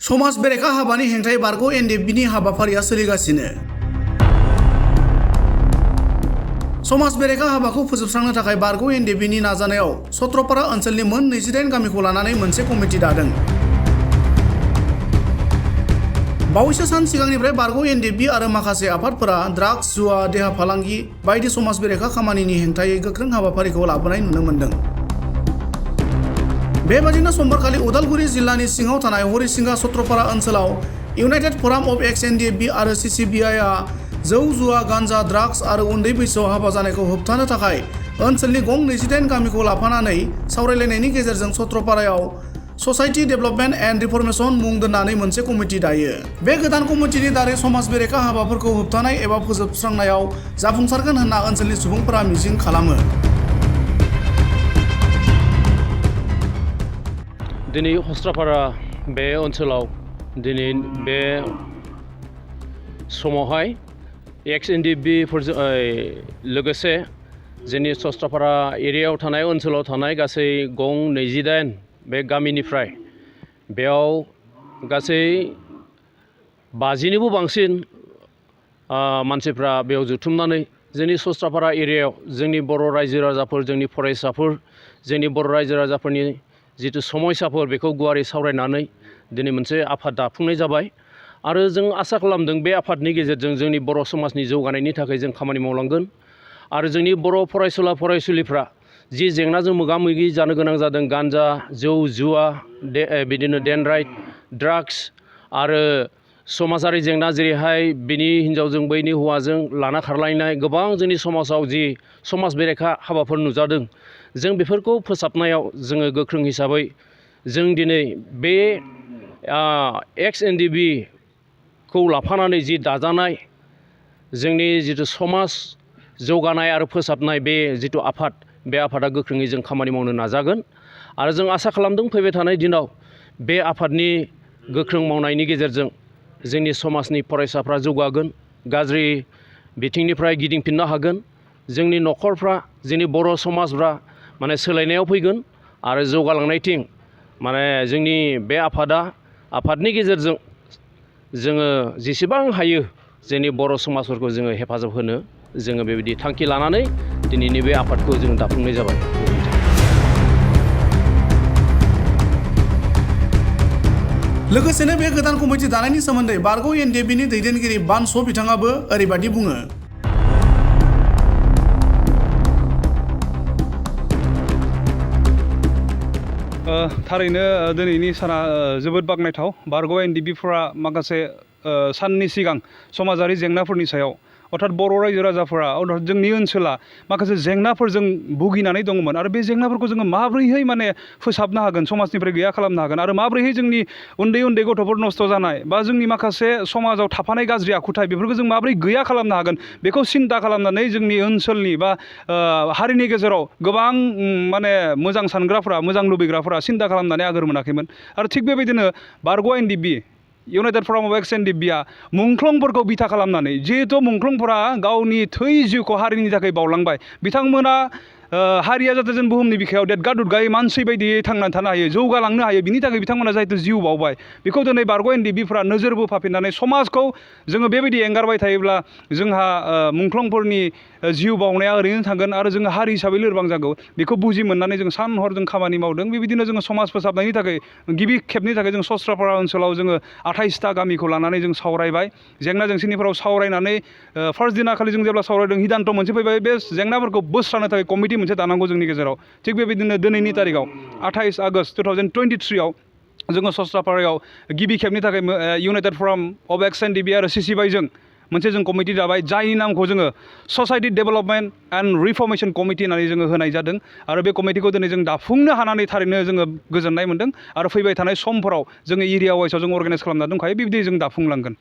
समाज बेरेखा हाबानि हेंथायै बारग' एनडिएफबिनि हाबाफारिया सोलिगासिनो। समाज बेरेखा हाबाखौ फोजोबस्रांनो थाखाय बारग' एनडिएफबिनि नाजानायाव सत्रपारा ओनसोलनि मोन 28 गामिखौ लानानै मोनसे कमिटि दादों। बावैसो सान सिगांनिफ्राय बारग' एनडिएफबि आरो माखासे आफादफोरा ड्राग्स, जुवा, देहा फालांगि बायदि समाज बेरेखा खामानिनि हेंथायै गोख्रों हाबाफारिखौ लाबोनाय नुनो मोन्दों। बेबादिनो समबारखालि उदालगुरि जिल्लानि सिङाव थानाय हरिसिंगा सत्रपारा ओनसोलाव इउनाइटेड फराम अफ एक्स एनडिएफबि आरो सिसिबिआइआ जौ जुवा, गान्जा, ड्राग्स आरो उन्दै बैसोआव हाबा जानायखौ होबथानो थाखाय ओनसोलनि गं 28 गामिखौ लाफानानै सावरायलायनायनि गेजेरजों सत्रपारायाव ससाइटि डेभेलपमेन्ट एन्ड रिफर्मेशन मुं दोननानै मोनसे कमिटि दायो। बे गोदान कमिटिनि दारै समाज बेरेखा हाबाफोरखौ होबथानाय एबा फोजोबस्रांनायाव जाफुंसारगोन होनना ओनसोलनि सुबुंफोरा मिजिं खालामो। दिनै सत्रपारा बे ओनसोलाव दिनै बे समावहाय एक्स एनडिएफबिफोरजों लोगोसे जोंनि सत्रपारा एरियायाव थानाय ओनसोलाव थानाय गासै गं 28 बे गामिनिफ्राय बेयाव गासै 50निबो बांसिन मानसिफ्रा बेयाव जुथुमनानै जोंनि सत्रपारा एरियायाव जोंनि बर' रायजो राजाफोर, जोंनि फरायसाफोर, जोंनि बर' रायजो राजाफोरनि जिथु समस्याफोर बेखौ गुवारै सावरायनानै दिनै मोनसे आफाद दाफुंनाय जाबाय आरो जों आसा खालामदों बे आफादनि गेजेरजों जोंनि बर' समाजनि जौगानायनि थाखाय जों खामानि मावलांगोन आरो जोंनि बर' फरायसुला फरायसुलिफ्रा जि जेंनाजों मोगा मोगि जानो गोनां जादों गान्जा, जौ, जुवा, बिदिनो डेनराइट, ड्राग्स आरो समाजारि जेंना जेरैहाय बिनि हिन्जावजों बैनि हौवाजों लाना खारलायनाय गोबां जोंनि समाजाव जि समाज बेरेखा हाबाफोर नुजादों जों बेफोरखौ फोसाबनायाव जोङो गोख्रों हिसाबै जों दिनै बे एक्स एनडिएफबि खौ लाफानानै जि दाजानाय जोंनि जिथु समाज जौगानाय आरो फोसाबनाय बे जिथु आफाद बे आफादा गोख्रोङै जों खामानि मावनो नाजागोन आरो जों आसा खालामदों फैबाय थानाय दिनाव बे आफादनि गोख्रों मावनायनि गेजेरजों जोंनि समाजनि फरायसाफ्रा जौगागोन, गाज्रि बिथिंनिफ्राय गिदिंफिननो हागोन, जोंनि न'खरफ्रा जोंनि बर' समाजफ्रा माने सोलायनायाव फैगोन आरो जौगालांनायथिं माने जोंनि बे आफादनि गेजेरजों जोङो जेसेबां हायो जोंनि बर' समाजफोरखौ जोङो हेफाजाब होनो जोङो बेबायदि थांखि लानानै दिनैनि बे आफादखौ जों दाफुंनाय जाबाय। लोगोसेनो बे गोदान कमिटि दानायनि सोमोन्दै बारग' एनडिएफबिनि दैदेनगिरि बानस' बिथाङाबो ओरैबायदि बुङो। थारैनो दिनैनि साना जोबोद बाख्नायथाव। बारग' एनडिएफबिफोरा माखासे साननि सिगां समाजारि जेंनाफोरनि सायाव अर्थात बर' रायजो राजाफोरा अर्थात जोंनि ओनसोला माखासे जेंनाफोरजों भुगिनानै दङमोन आरो बे जेंनाफोरखौ जोङो माब्रैहाय माने फोसाबनो हागोन, समाजनिफ्राय गैया खालामनो हागोन आरो माब्रैहाय जोंनि उन्दै उन्दै गथ'फोर नस्थ' जानाय बा जोंनि माखासे समाजाव थाफानाय गाज्रि आखुथाय बेफोरखौ जों माब्रै गैया खालामनो हागोन बेखौ सिन्था खालामनानै जोंनि ओनसोलनि बा हारिनि गेजेराव गोबां माने मोजां सानग्राफोरा, मोजां लुबैग्राफोरा सिन्था खालामनानै आगोर मोनाखैमोन आरो थिग बेबायदिनो बारग' एनडिएफबि इउनाइटेड फराम अफ एक्स एनडिएफबिआ मुंख्लंफोरखौ बिथा खालामनानै जिहेथु मुंख्लंफोरा गावनि थै जिउखौ हारिनि थाखाय बावलांबाय, बिथांमोना हारिया जाहाथे जों बुहुमनि बिखायाव देदगा दुदगायै मानसि बायदियै थांनानै थानो हायो, जौगालांनो हायो, बिनि थाखाय बिथांमोना जिहेथु जिउ बावबाय बेखौ दिनै बारग' एनडिएफबिफोरा नोजोर बोफाफिननानै समाजखौ जोङो बेबायदि एंगारबाय थायोब्ला जोंहा मुंख्लंफोरनि जिउ बावनाया ओरैनो थांगोन आरो जोङो हारि हिसाबै लोरबां जागौ बेखौ बुजि मोननानै जों सान हर जों खामानि मावदों। बेबायदिनो जोङो समाज फोसाबनायनि थाखाय गिबि खेबनि थाखाय जों सत्रपारा ओनसोलाव जोङो 28टा गामिखौ लानानै जों सावरायबाय, जेंना जेंसिनिफोराव सावरायनानै फार्स्ट दिनाखालि जों जेब्ला सावरायदों हिदान्त मोनसे फैबाय बे जेंनाफोरखौ बोस्रांनो थाखाय कमिटि मोनसे दानांगौ जोंनि गेजेराव। थिग बेबायदिनो दिनैनि तारिखाव 28 आगष्ट 2023आव जोङो सत्रपारायाव गिबि खेबनि थाखाय इउनाइटेड फराम अफ एक्स एनडिएफबि आरो सिसिबिआइजों मोनसे जों कमिटि दाबाय जायनि नामखौ जोङो ससाइटि डेभेलपमेन्ट एन्ड रिफर्मेशन कमिटि होननानै जोङो होनाय जादों आरो बे कमिटिखौ दिनै जों दाफुंनो हानानै थारैनो जोङो गोजोननाय मोनदों आरो फैबाय थानाय समफोराव जोङो एरिया वाइसआव जों अर्गानाइज खालामना दंखायो, बेबायदि जों दाफुंलांगोन।